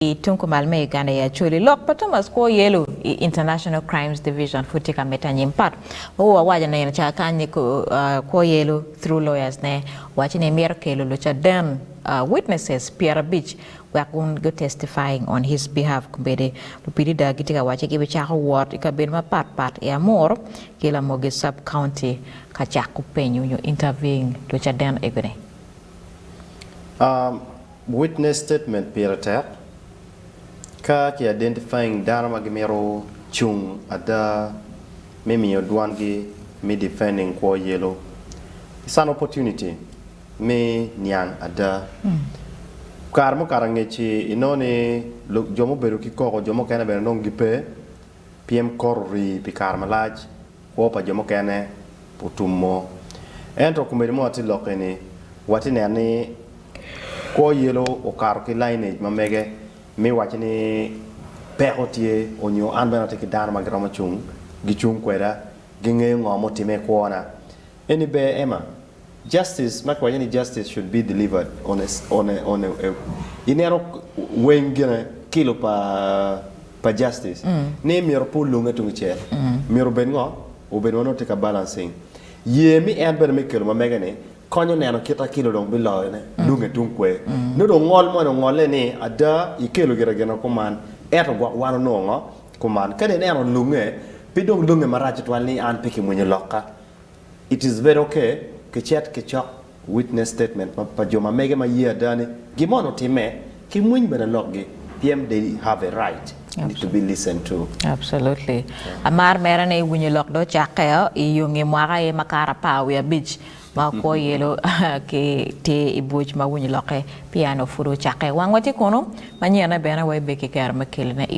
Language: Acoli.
I tung kumal me Uganda i Acholi, lok pa Thomas Kwoyelo i International Crimes Division pud tye ka medde anyim pat. Oo awaco nino ca kany ni Kwoyelo through lawyers ne owaco ni mito kelo lucaden, witnesses, 50 wek gun gu testifying on his behalf. Kombeddi lupilida gitye ka waco gibicako wot i kabedo mapat pat i Amuru ki Lamogi Sub County ka cako penyo nyo interviewing lucaden egoni. Witness statement pire tek ka ki identifying dano ma gimito cung ada me miyo dwangi me defending kwo yelo. It's an opportunity me niang ada. Kare mukato angec-ci inongo ni jo mubedo ki koko jo mukene bene dong gipe pien kot orii pi kare malac. Kwo pa jo mukene otum-mo. Ento kombeddi ma watye lok eni, watye neno ni kwo yelo okato ki lineage ma mege mi waco ni peko tye onyo an bene atye ki dano ma giromo cung gicung kweda gingeyo ngo mutime i kwona. Eni ber Emma. Justice ma kiwaco ni justice should be delivered on a on a on a ineno weng gine kilo pa pa justice ni myero pe olunge tung cel myero obed ngo obed ma nongo tye ka balancing ye mi en bene me kelo ma mege ni konyo neno kita kilo dong biloyo ne lunge tung kwe nongo dong ngol moni ongole ni ada ikelo gire gine kuman ento gwok wan onongo ngo kuman ka dong ineno olunge pe dong lunge marac tutwal ni an pe kimwinyo lokka. It is very ok kicet kicok witness statement pa jo ma mege ma ye ada ni gin moni otime ki mwiny bene lok gi pien they have a right to be listened to. Absolutely. Amar mere ni winyo lok dong ocakke i yo nge mwaka aye makato 15 ma kwo yelo ki tye i buc ma winyo lokke pien opud ocakke. Wang watye kunu manyene bene wa ibe ki kero me kelone i.